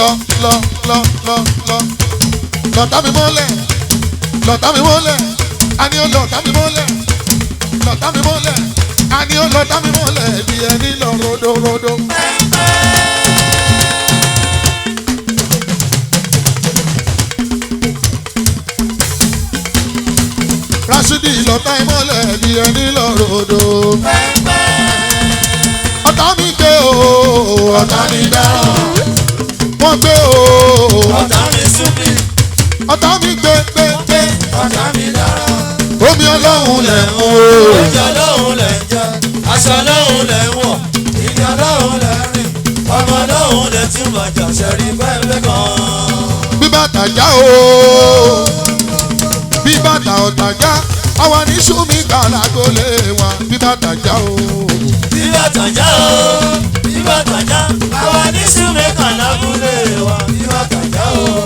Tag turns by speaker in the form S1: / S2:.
S1: Lọ lọ lọ lọ lọ lọ́tà mi mọ́lẹ̀, lọ́tà mi mọ́lẹ̀, àní ó lọ́tà mi mọ́lẹ̀, lọ́tà mi mọ́lẹ̀, àní ó lọ́tà mi mọ́lẹ̀ bí ẹni lọ rodorodo. Rashidi lọ́tà ìmọ́lẹ̀ bí ẹni lọ rodo. Ọ̀tá mi gbé o, ọ̀tá mi dáràn, wọ́n gbé o,
S2: Ọ̀tá mi sún mi,
S1: ọ̀tá mi gbé gbé gbé,
S2: ọ̀tá mi dára.
S1: Omi ọlọ́run lẹ̀ mú o.
S2: Oúnjẹ ọlọ́run lẹ̀ ń jẹ, aṣọ ọlọ́run lẹ̀ ń wọ̀, ìrìn ọlọ́run lẹ̀ ń rìn, ọmọ ọlọ́run lẹ̀ tún máa jà ṣẹ̀rí pẹ́ẹ́pẹ́ kan.
S1: Bí bàtà já o, bí bàtà ọ̀tà já, àwa ní sùnmí gbàlagbó lè wà bí bàtà já o.
S2: Bí bàtà já o, bí bàtà já, àwa ní